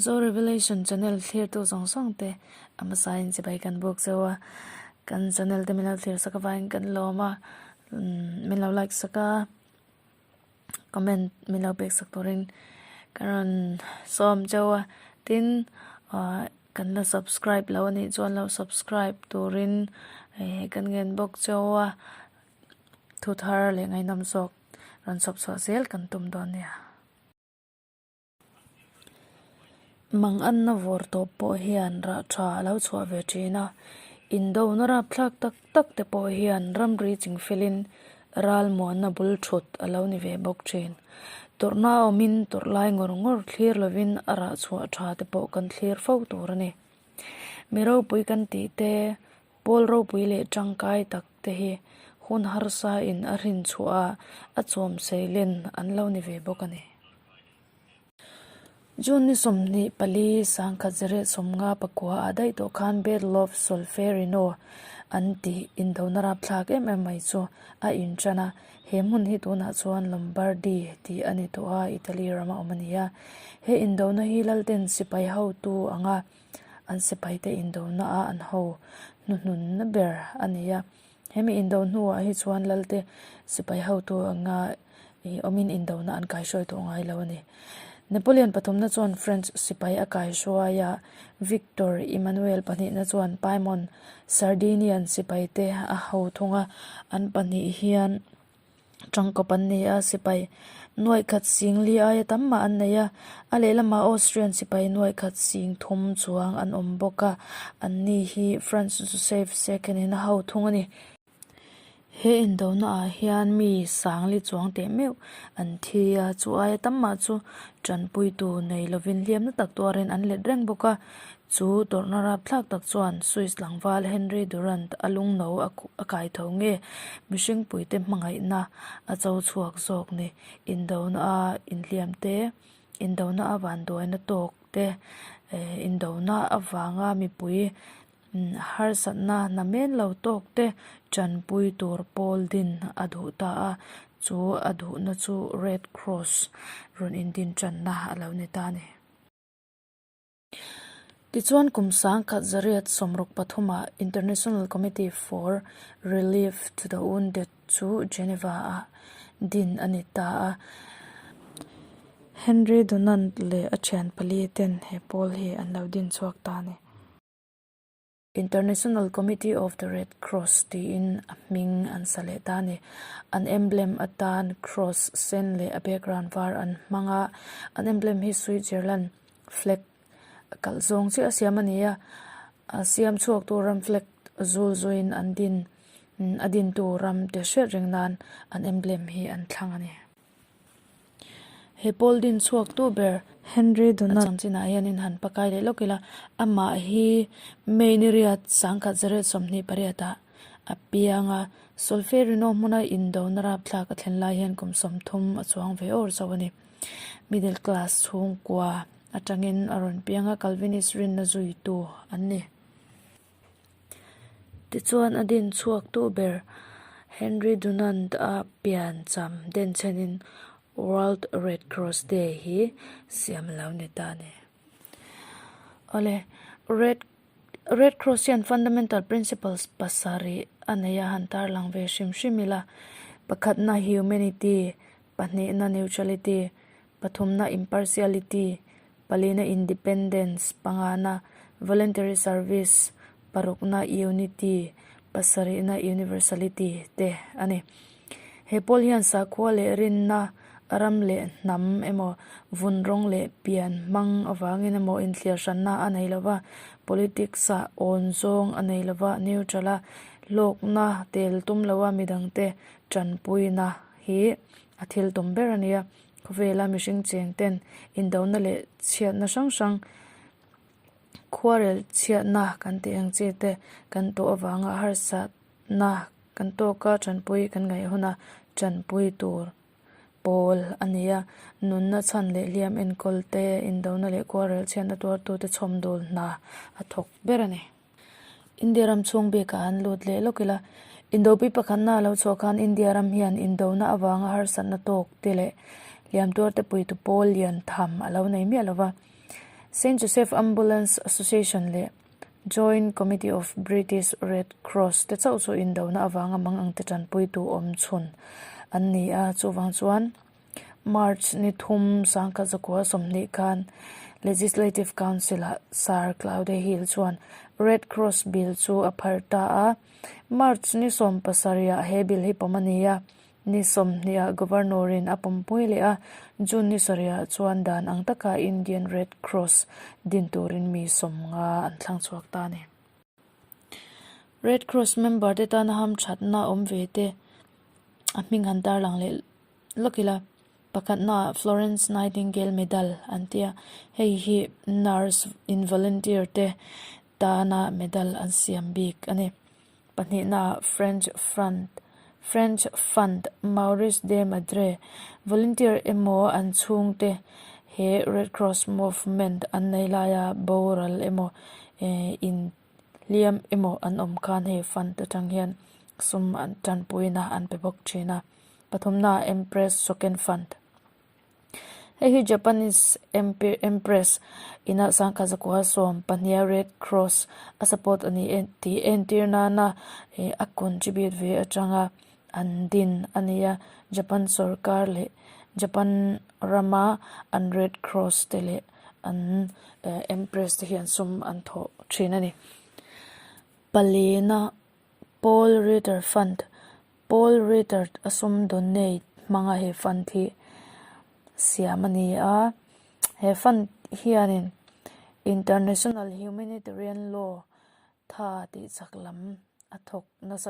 Zo Revelation channel thlirtu zawng zawng te a hmasa in chibai kan buk cheu a, kan channel te min lo thlir sak avangin kan lawm a, min lo like sak a, comment min lo pek sak turin ka rawn sawm cheu a, tin ah kan la subscribe lo anih chuan lo subscribe turin kan ngen bawk cheu a, thu thar leh ngaihnawm zawk rawn chhawp chhuah zel kan tum dawn nia. Manganna vawr tawp pawh hian rah tha a lo chhuah ve thin a, indona rapthlak tak tak te pawh hian ramri chingfelin ralmuanna bul thut a lo ni ve bawk thin. Tawrhna awmin tawrh lai ngawr ngawr thlir lovin a rah chhuah tha te pawh kan thlir fo tur a ni. Mi ropui kan tih te, pawl ropui leh tangkai tak te hi hun harsa in a hrin chhuah a, a chawm seilen an lo ni ve bawk a ni. June ni 24 1950 ah daih tawh khan Battle of Solferino an tih indona rapthlak em em mai chu a intan a, he hmun hi tunah chuan Lombardy tih a ni tawh a, Italy rama awm a ni a. He indona hi Lalten sipai hotu anga an sipaite indona a an ho hnuhnunna ber a ni a. Hemi indo hnuah hi chuan Lalte sipai hotu anga ih awmin indona an kaihruai tawh ngai lo a ni. Napoleon pathumna chuan French sipai a kaihruai a, Victor Emmanuel pahnihna chuan Piedmont Sardinian sipaite a ho thung a, an pahnih hian tangkawp an ni a, sipai nuaih khat sing li aia tam mah an nei a, a lehlamah Austrian sipai nuaih khat sing thum chuang an awm bawk a, an ni hi Franz Joseph second in a ho thung a ni. He indona ah hian mi sangli chuang teh meuh an thi a, chu aia tam mah chu tanpuitu nei lovin hliamna tak tuarin an let reng bawk a, chu tawrhna rapthlak tak chuan Swiss tlangval Henry Durant a lungno a kai tho nge mihring puite hmangaihna a cho chhuak zawk ni. Indona a inhliam te, indona a vanduaina tawk te, indona avanga mipui Harsatna namen lo tawk te tanpui tur pawl din a duh ta a, chu a duhna chu Red Cross rawn indin tanna a lo ni ta a ni. Tichuan kum sangkhat zariat sawmruk pathumah International Committee for Relief to the Wounded chu Geneva-ah din a ni ta a. Henry Dunant leh a thian pali ten he pawl hi an lo din chhuak ta a ni. International Committee of the Red Cross tiin a hming an sa leh ta a ni. An emblem atan cross sen leh a background var an hmang a, an emblem hi Switzerland flag kalh zawng chiah a siam a ni a, a siam chhuak tu ram flag zul zuiin an din a dintu ram te hriat reng nan an emblem hi an thlang a ni. He pawl din chhuak tu ber Henry Dunant chanchinah hianin han pakai leh lawk ila, amah hi May ni riat sangkhat zariat 28 ah a piang a, Solferino hmuna indona rapthlak a thlen lai hian kum 30 a chuang ve awr chauh a ni. Middle class chhungkua atangin a rawn piang a, Calvinist rinna zuitu an ni. Tichuan a din chhuak tu ber Henry Dunant a pian cham denchhenin World Red Cross Day hi siam a lo ni ta a ni. Awle, Red Red Cross hian fundamental principles pasarih a nei a han tarlang ve hrim hrim ila, pakhatna humanity, pahnihna neutrality, pathumna impartiality, palina independence, pangana voluntary service, parukna unity, pasarihna universality te a ni. He pawl hian sakhua leh rinna, ram leh hnam emaw, vun rawng leh pian hmang avangin emaw inthliar hranna a nei lova, politics-ah awn zawng a nei lova, neutral-a hlawkna tel tum loa midangte tanpuina hi a thil tum ber a ni a. Khawvela mihring cheng ten indona leh chhiatna hrang hrang khuarel chhiatna kan tih ang chi te kan tawh avanga harsatna kan tawk a tanpui kan ngaih huna tanpui tur pawl a ni a, nunna chhan leh hliam enkawl te indona leh khuarel chhiatna tuartute chhawmdawl hna a thawk ber a ni. India ram chhung bikah an lut leh lawk ila, Indopui pakhatna a lo chhuah khan India ram hian indona avanga harsatna tawk te leh hliam tuarte puitu pawl lian tham a lo nei miah lo va. Saint Joseph Ambulance Association leh Joint Committee of British Red Cross te chauh chu indona avanga mang ang te tanpuitu awm chhun an ni a, chuvang chuan March ni thum sangkhat zakua 20 khan Legislative Council ah Sir Claude Hill chuan Red Cross Bill chu a phar ta a, March ni 17 ah he bill hi pawm a ni a. Ni 20 ah Governor in a pawmpui leh a, June ni 7 ah chuan dan ang taka Indian Red Cross din turin mi 50 an thlang chhuak ta a ni. Red Cross member te tana hamthatna awm ve te a hming han tarlang leh lawk ila, pakhatna ah Florence Nightingale Medal an ti a, hei hi nurse in volunteer te tana medal an siam bik a ni. Pahnihna French Front French Fund Maurice de Madre volunteer emaw an chhungte he Red Cross movement an nei laia boral emaw in hliam emaw an awm khan hei fund atang hian sum an tanpuina an pe bawk thin a. Pathumna Empress Soken Fund. Hei hi Japanese Empress ina sangkhat zakua 12 Red Cross a support a ni tih entir nana a contribute ve atanga an din a ni a. Japan sorkar leh Japan rama an Red Cross te leh an Empress te hian sum an thawh thin a ni. Palina Paul Ritter Fund Paul Ritter a sum donate hmanga he fund hi siam a ni a, he fund hianin International Humanitarian Law tha tih chak lam a thawk nasa.